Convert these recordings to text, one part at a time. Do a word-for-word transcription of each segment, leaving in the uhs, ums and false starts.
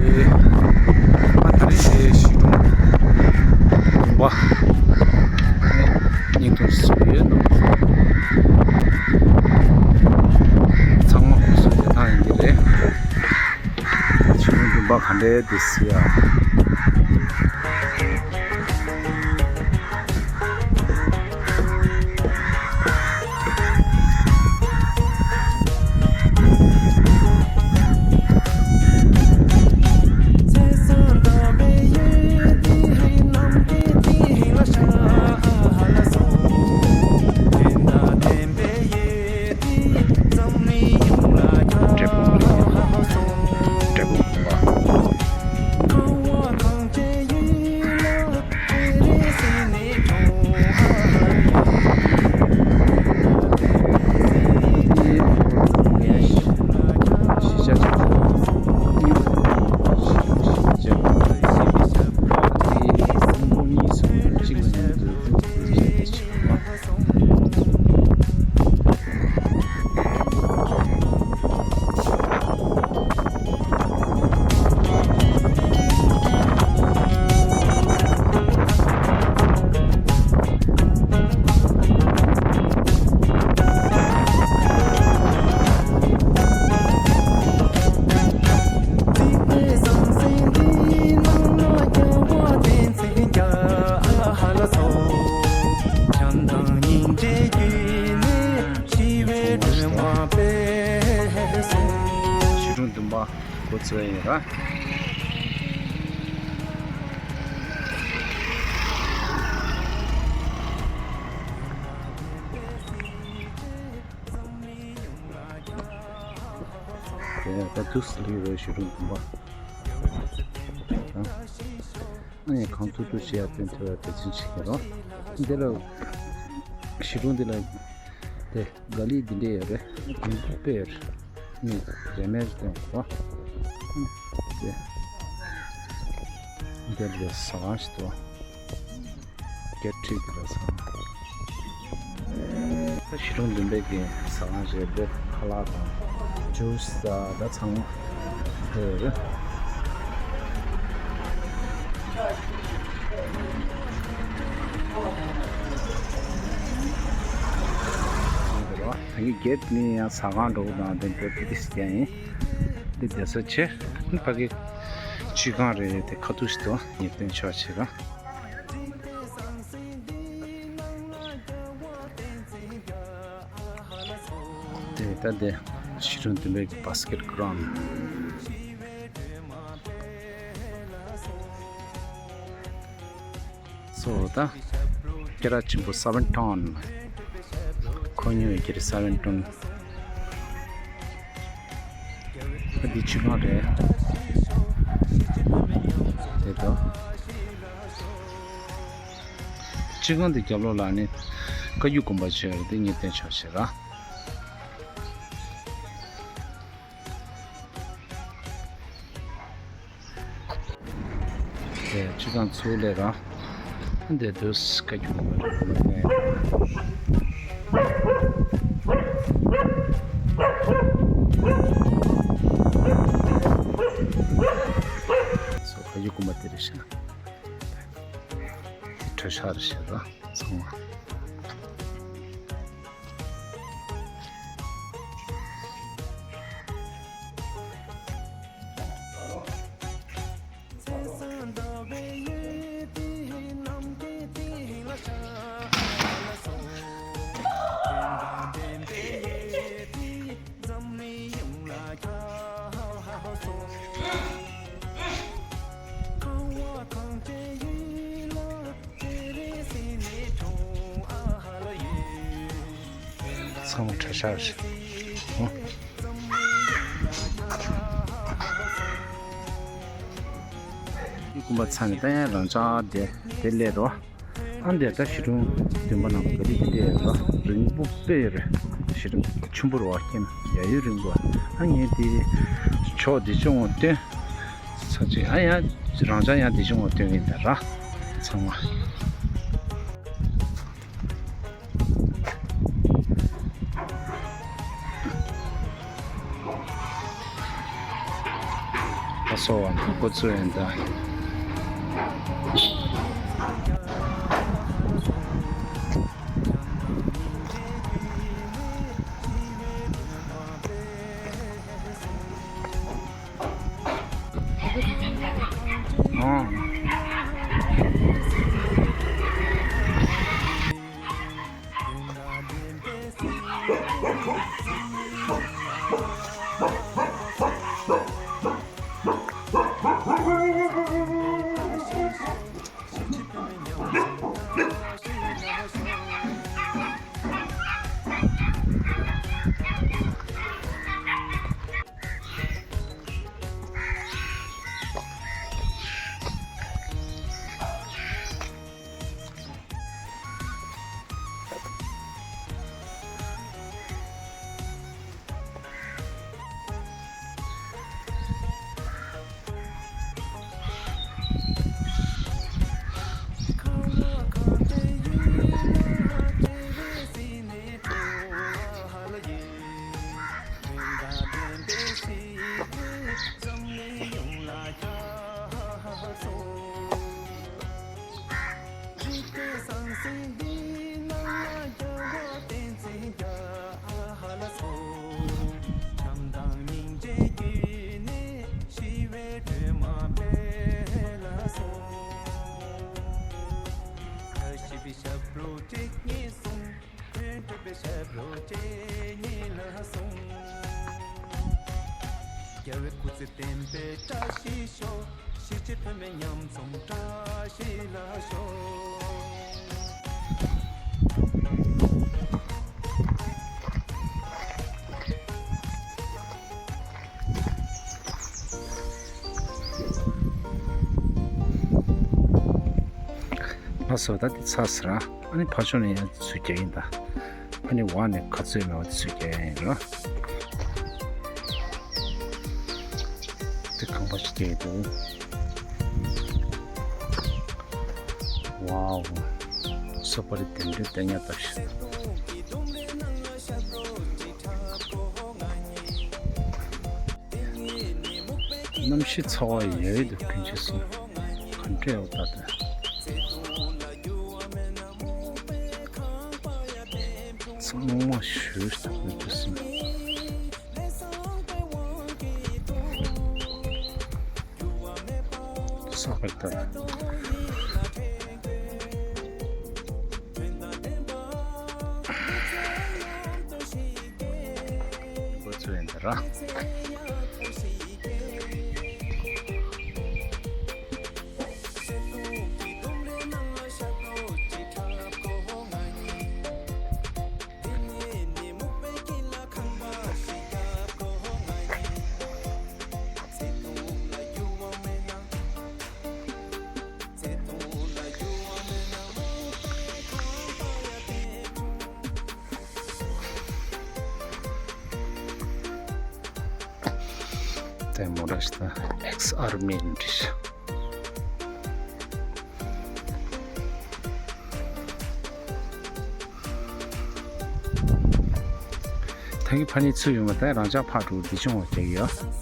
ཨ་ད་རེས་དེ་གཞིས་གྲོང་བདུན་པ་ནས་བརྙན་ཐུང་བཟོས་ཡོད་འདུག་ཚང་མ་ཁོ་ཚོའི་བདེ་ཐང་ཡིན་གྱི་རེད། གཞིས་གྲོང་བདུན་པ་ག་འདྲའི་འདུག་ཟེར་ཡ། འབྲས་སྤུངས་རེད། འབྲས་སྤུངས་པ། གཞིས་གྲོང་བདུན་པ་འགོ་བཙུགས་ཡིན་ར། དེ་ནས་ད་དུས་སུ་ལུས་རེད་གཞིས་གྲོང་བདུན་པ། ཨ་ནི་གང་ཐུབ་ཐུབ་བྱེད་ཡ་དོན་ཐོས་པ་དེ་ཚོ་བྱེད་ཀྱི་རོགས། འདི་ལ་གཞིས་གྲོང་འདི་ལ་དེ་ག་ལི་འདི་འདྲས་ཡོད་རེད། དགུན་དཔེ་ཡོད་རེད། ནི་རེ་མེད་སྟོན་གོ། དེ་འདི་ལ་ཟ་ཁང་ཞིག་འདུག་གེ་ཊི་རི་ལ་ཟ་ཁང་། ད་གཞིས་གྲོང་བདུན་པའི་གི་ཟ་ཁང་རེད་དེ། ཁ་ལག་དང་ཇུས་ད་ཚང་མ་དེ་རེད། ད་གི་གེ་ཊི་ནི་ཡང་ཟ་ཁང་འགྲོ་དང་དེ་འདྲ་ཏི་ཏི་སྐྱ་ཡིན། འདི་བསྡད་ས་ཆེ། ཕ་གི་སྤྱི་ཁང་རེད་དེ། ཁ་ཐུག་ཞིག་ཏུ་ཉེ་བསྟན་ཆོག་ཆེ་ར། དེ་ད་དེ་གཞིས་གྲོང་བདུན་པའི་གི་བྷ་སི་ཀེ་ཊི་གྷི་རའུན་ཌི། སོ་ད་སྐད་གྲགས་ཆེན་པོ་སེ་ཝན་ཊོན། ཁོ་ཉོས་ཀྱི་རེད་སེ་ཝན་ཊོན། ཨ་འདི་ཆུ་སྒང་རེད། དེ་དང་། ཆུ་སྒང་དེ་རྒྱབ་ལོགས་ལ་ནི་བཀའ་བརྒྱུད་དགོན་པ་ཆེ་རེད། དེ་ངས་བསྟན་ཆོག་ཆེ་ར། དེ་ཆུ་སྒང་ཚུར་ལས་ར། འདི་དུས་བཀའ་བརྒྱུད་དགོན་པ་རེད། སོ་བཀའ་བརྒྱུད་དགོན་པ་དེ་རེད་ཤག་དེ་གྲྭ་ཤག་རེད་ཤག་ར་ཚང་མ། ཚང་མ་གྲྭ་ཤག་རེད། ཨོ། དགོན་པ་ཚང་གི་ད་ཡང་རང་ཅག་དེ་དེ་སླེབས་རོ། ཨ་འདི་ད་གཞིས་གྲོང་བདུན་པ་ནང་ག་དུས་དེ་འདྲ་ཡོད་ལ། རིང་པོ་དཔེ་རེད། གཞིས་གྲོང་ཆུན་པོ་རེད་བ། ཁྱིམ་ཡ་ཡུལ་རིང་པོ། ཨ་ངས་དེ་ཕྱོགས་འདི་ཕྱོགས་ངོ་སྟོན། ས་ཆེ་ཨ་ཡང་རང་ཅག་ཡང་འདི་ཕྱོགས་ངོ་སྟོན་གི་ཡིན་ད་ར། ཚང་མ། ད་ སོ་བ་འགོ་བཙུགས་ཡིན་ད། རྒྱལ་བའི་སྐུ་ཚེ་བརྟན་པའི་བཀྲ་ཤིས་ཤོག་ཤེས་བྱའི་བུད་མེད་ཉམ་ཆུང་བཀྲ་ཤིས་ལ་ཤོག་ལགས་སོ། ད་འདི་ཚར་ཟེར་ར། ཨ་ནི་ཕར་ཕྱོགས་ནས་ཡང་ཚུར་རྒྱག་ཡིན་ད། ཨ་ནི་འོག་ནས་ག་ཚོད་མེད་པ་དེ་ཚུར་རྒྱག་ཡིན་ར། དེ་ཁང་པ་ཞིག་རྒྱག་ཡིན་འདུག་ཝའོ། སོ་པ་རི་དེ་འདྲའི་བསྟན་ཉག་ལྟ་ཞིག་གནམ་གཤིས་ཚ་བ་ཡོད་འདུག་གིན་ཆེ་སོང་། ག་འདྲས་འོ་ད་ད། ཚང་མ་ཞོལ་དུ་འོ་ཆེ་སོང་། ས་ཧར་ད། འགོ་ཚུགས་ཡིན་ད་ར། དེ་མོ་ར་ཤི་ད་ཨེགས་ཨར་མི་ཡིན་འདྲི་ཤི། ད་གི་ཕ་ནི་ཚུ་ཡོང་བ་ད་རང་ཅག་ཕ་འགྲོ་འདི་ཆུང་བ་རྒྱག་ཡོད།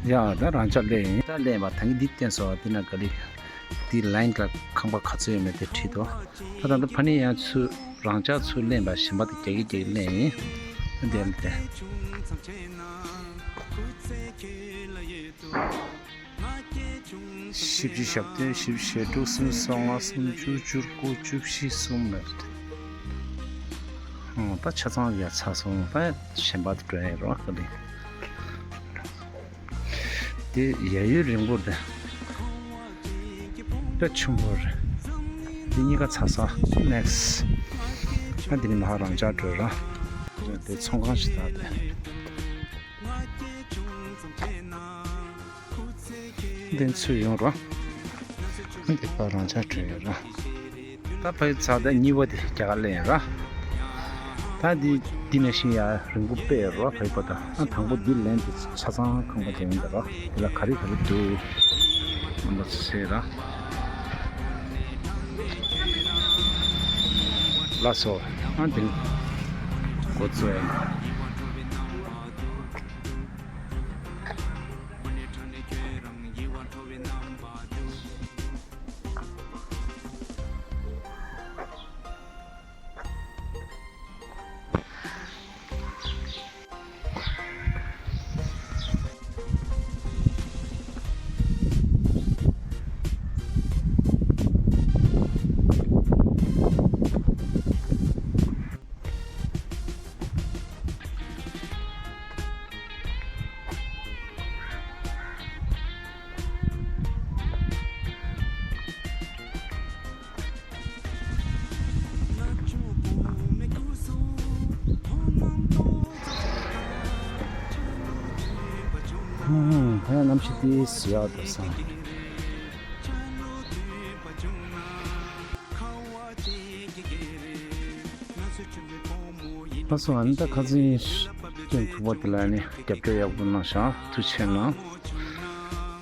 ཡ་ད་རང་འཇགས་ལེན་ཡིན། ད་ལེན་པ་ད་གིན་འདི་བསྟན་སོང་བ། འདི་ན་ག་ལི་འདི་ལན་ལ་ཁང་པ་ག་ཚོད་ཡོད་མེད་དེ་བྲིས་འདུག་ད་ད་ལྟ་ཕ་ནི་ཡང་ཚུར་རང་འཇགས་ཚུར་ལེན་པ་གཞན་པ་དེ་རྒྱ་གི་རྒྱ་གི་ལེན་ཡིན། ད་འདི་ལ་དེ། བཞི་བཅུ་ཞེ་བདུན། བཞི་བཅུ་ཞེ་དྲུག་སུམ་ཅུ་སོ་ལྔ། སུམ་ཅུ། བཅུ་དགུ། བཅུ་བཞི། གསུམ་མེད། ཨང་། ད་ཆ་ཚང་ཡ་ཚར་སོང་། ད་གཞན་པ་དེ་འགྲོ་ཡ་ཡོད་རེད་པ། ད་དེ་ཡ་ཡུན་རིང་པོ་རེད། དཔེ་ཆེན་པོ་རེད། འདི་གཉིས་ཀ་ཚར་སོང་། ནེག་སི་ཊི། ད་འདི་ནི་མ་ཧ་རང་འཇགས་འགྲོ་ར། དེ་ཚོང་ཁང་ཞིག་ད་དེ། འདི་ཚུར་ཡོང་རོགས། འདི་པར་རང་འཇགས་བྲིས་ཡོད་ར། ད་ཕ་གི་ཚར། ད་གཉིས་པ་དེ་རྒྱ་གར་ལེན་ཡོད་ར། ད་འདི་འདི་ནང་བཞིན་ཡ་རིང་པོ་དཔེ་ཡོད་ར། ཕ་གི་པ་ད། ཨ། དང་པོ་འདི་ལེན་དེ་ཆ་ཚང་ཁང་པ་དེ་ཡིན་ད་ར། དེ་ལ་ག་རེ་ག་རེ་འདུག་རྣམ་པ་ཚོ་གཟིགས་ར། ལགས་སོ། ཨ། འདི་འགོ་བཙུགས་ཡ། ཧུམ། ད་ཡང་གནམ་གཤིས་དེ་ཟེར་ཡག་འདུག་བསམ། ལགས་སོ། ཨ་ནི་ད་ཁ་སང་སྐྱོན་ཐུག་པ་དེ་ལ་ནི་རྒྱབ་སྐྱོར་ཡག་པོ་གནང་ཤག་ཐུགས་རྗེ་ཆེ་གནང་།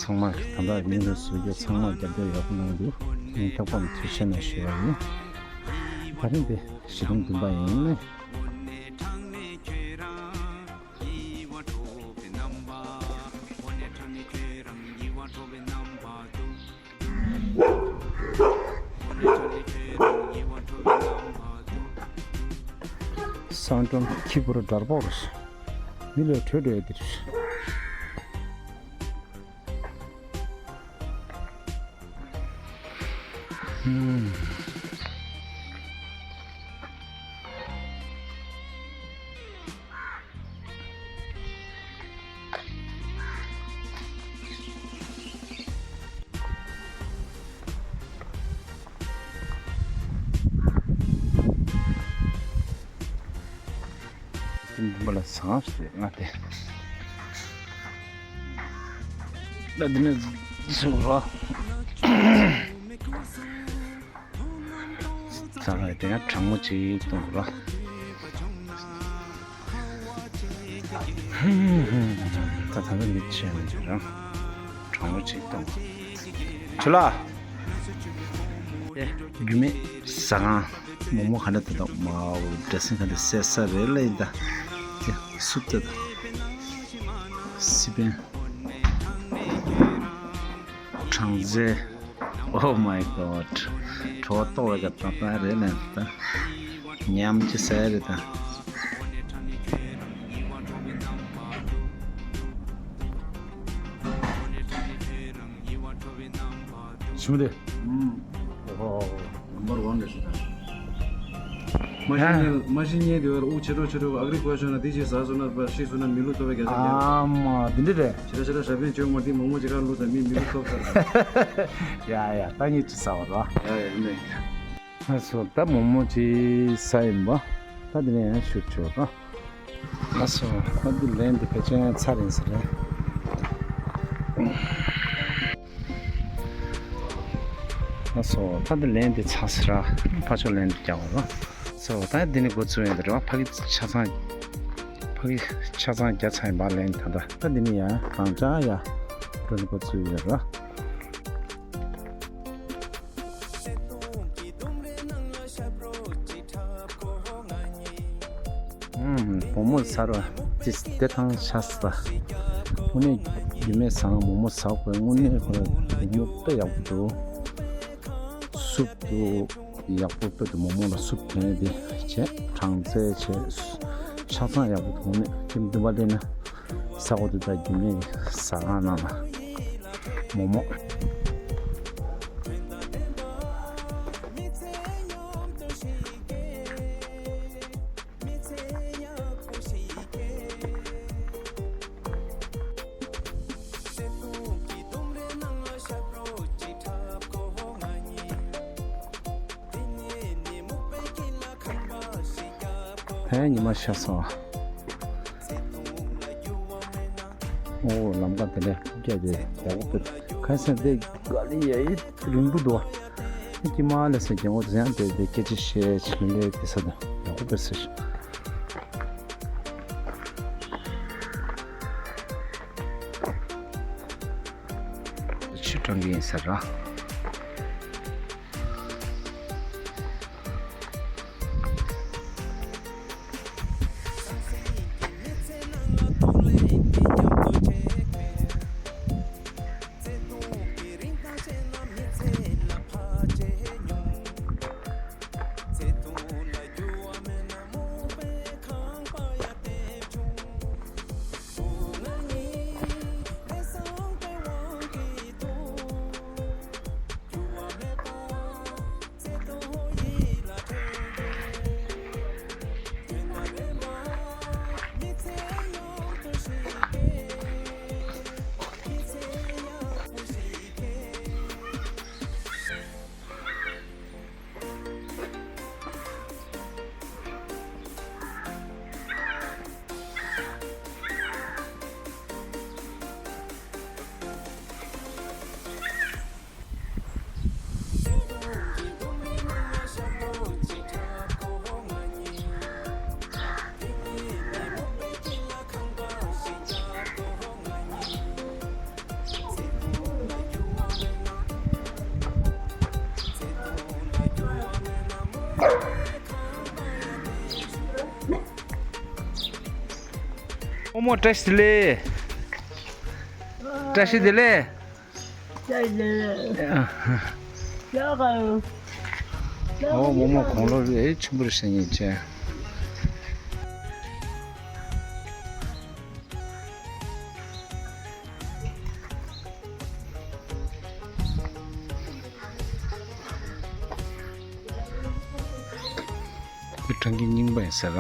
ཚང་མ་ད་ལྟ་ཉིན་རེ་བཟོ་རྒྱུ་ཚང་མ་རྒྱབ་སྐྱོར་ཡག་པོ་གནང་འདུག་ངས་ཐོག་མར་ཐུགས་རྗེ་ཆེ་གནང་ཞུ་བ་ཡིན། ད་རིང་འདི་གཞི་རིམ་བདུན་པ་ཡིན། སང་ཀྲང་ཁྱི་པུར་དྲར་པོར་མི་ལས་བྲོས་བྲོས་དེར། ཧུམ། ཏིང་འབུམ་པ་ལ་ཟངས་ཟེར་ང་དེ། ད་འདི་ནས་ཟུག་རོ། ད་ང་དེ་ཡང་གྲང་མོ་ཅིག་གཏོང་རོ། ད་ད་ལྟ་མི་ཆེ་ནས་རང་གྲང་མོ་ཅིག་གཏོང་། ཆུ་ལ། རྒྱུ་མེད་ཟ་ཁང་། མོག་མོག་ག་འདྲ་དེ་དང་མའོ་འདྲ་སེ་ག་འདྲ་སེ་ས་རེད་ལ་ཡིན་ད། དེ་སུབ་ཏེ་ད། སི་པན། གྲང་ཟས། Oh my God. གྲོད་ཏོག་བས་ཀ་ཏང་ཏང་རེད་ལ་ཡིན་ད། ཉམས་ཀྱི་ཟས་རེད་ད། ཞུ་མི་དེ། ཨུམ། ཨོ་ཧོ། Number one རེད་ཤག་མ་གཞི་ནས་མ་གཞི་ཉལ་དེ་བར་དབུགས་ཆེ་འགྲོ་ཆེ་འགྲོ་ཨ་ག་རི་ཀོ་ཤོ་ན་དེ་ཅིག་ཟ་སོང་ན་པ་ཤི་སོང་ན་མི་ལུས་ཐོབ་པའི་རྒྱ་ཆ་ཉལ། ཨ་མ་དེ་འདྲ་རེད། ཆེ་ར་ཆེ་ར་ཞབས་པད་བཅོས་མ་དེ་མོག་མོག་ཅིག་ག་ལུས་ད་མི་མི་ལུས་ཐོབ་ས་རེད། ཡ་ཡ་ད་ཉིད་ཅི་ཟ་བ་རོ། ཡ་ཡ་ཡིན་ནས། ཨ་སོ་ད་མོག་མོག་ཅིག་ཟ་ཡིན་པ། ད་དེ་ནས་ཡང་ཤུར་ཆོག་རོ། ལགས་སོ། ཨ་འདི་ལན་འདི་ཕལ་ཆེར་ཚར་ཡིན་ས་རེད། ལགས་སོ། ད་འདི་ལན་འདི་ཚར་ས་ར། ཕར་ཕྱོགས་ལན་འདི་རྒྱག་པ་ར། སོ་ད་འདི་ནི་འགོ་ཚུགས་ཡིན་ད་རེད་བ། ཕ་གི་ཆ་ཚང་། ཕ་གི་ཆ་ཚང་རྒྱག་ཚར་ཡིན་པ་ལན་ད་ད། ད་འདི་ནི་ཡ་རང་ཅག་ཡ་འགྲོ་ནི་འགོ་ཚུགས་ཡོད་ར། ཨུམ། བུ་མོ་ཚར་བ་ཅི་སྟེ་ཐང་ཆ་ས། ཨུ་ནི་ རྒྱུ་མེད་ཟ་ན་མོག་མོག་ཟ་དགོས། དངོས་གནས་ཁོ་ར་མོག་མོག་དཔེ་ཡག་པོ་འདུག་སུབ་འདུག་ཡག་པོ་དཔེ་འདུག་མོག་མོག་ལ་སུབ་གྱོན་དེ་བྱས། གྲང་རྩལ་བྱས། ཆ་ཚང་ཡག་པོ་འདུག་དངོས་གནས་ཁྱིམ་འདུན་པ་སླེབས་ན་ཟ་དགོས་འདུག་ད་རྒྱུ་མེད་ཟ་ཁང་ནང་ལ་མོག་མོག་ད་ཉི་མ་ཤར་སོང་། ཨོ་ལམ་ཁ་དེ་ལས་སྤུ་རྒྱག་དེ་ཡག་པོ་འདུག་ག་ས་དེ་ག་ལི་ཡ་ཡི་རིང་པོ་འདུག་ཀྱི་མ་ལས་ས་རྒྱལ་མོ་དེ་ཡང་དེ་དེ་སྐད་ཆ་བཤད་ཕྱིན་ལས་དེ་ས་དང་ཡག་པོ་དཔེ་ཟེར། ཆུ་དྲང་གི་ཡིན་ས་ར། རྨོ་མོ་བཀྲ་ཤིས་བདེ་ལེགས། བཀྲ་ཤིས་བདེ་ལེགས། ཨོ་རྨོ་མོ་དགུང་ལོ་རེ་ཆེན་པོ་རེད་ཟེར་ཉིན་བྱས། ཁོ་སྤྲང་ཀི་རྙིང་པ་ཡིན་ས་ར།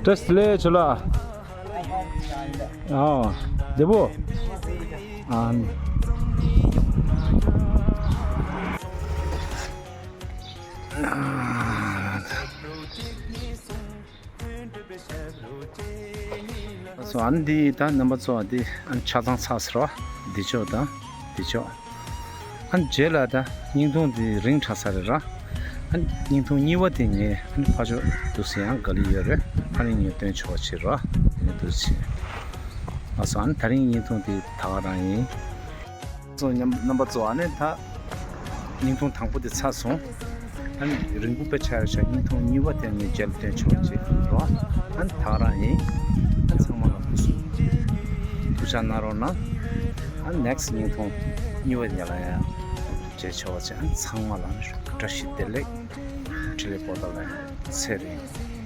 བཀྲ་ཤིས་བདེ་ལེགས་ཁྱོད་ལ། ཨ། བདེ་པོ། ཨ། སོ་ཨ་ནི་འདི་ད་རྣམ་པ་ཚོ་འདི་ཨ་ནི་ཆ་ཚང་ཚར་ཟེར་བ་འདི་ཕྱོགས་དང་འདི་ཕྱོགས། ཨ་ནི་རྗེས་ལ་ད་བརྙན་ཐུང་འདི་རིང་དྲགས་ས་རེད་ར། ཨ་ནི་བརྙན་ཐུང་གཉིས་པ་དེ་ངས་ཨ་ནི་ཕར་ཕྱོགས་འདུག་སེ་ཡང་ག་ལེར་ཡོད་རེད། ཨ་ནི་ངས་སྟོན་ཆོག་པ་བྱེད་རོགས། ཨ་ནི་འདུག་སེ་བྱེད། ཨ་སོ་ཨ་ནི་ད་རིང་བརྙན་ཐུང་འདི་ད་ག་རང་ཡིན། ཚོ་མཉམ་རྣམ་པ་ཚོ་ཨ་ནི་ད་བརྙན་ཐུང་དང་པོ་དེ་ཚར་སོང་། ཨ་ནི་རིང་པོ་དཔེ་ཆགས་ཡོད་ཤག་བརྙན་ཐུང་གཉིས་པ་དེ་ངས་རྗེས་ལ་སྟོན་ཆོག་ཅིག་རོགས། ཨ་ནི་ད་ག་རང་ཡིན། ཨ་ནི་ཚང་མ་ལ་ཐུགས་རྗེ་ཆེ་གནང་རོགས་གནང་། ཨ་ནི་ནེག་སི་བརྙན་ཐུང་གཉིས་པ་ཉལ་ལ་ཡང་མཇལ་ཆོག་ཅིག་ཨ་ནི་ཚང་མ་ལ་བཀྲ་ཤིས་བདེ་ལེགས། འཕྲིན་ལས་པོ་ཏཱ་ལའི་ཚེ་རིང་།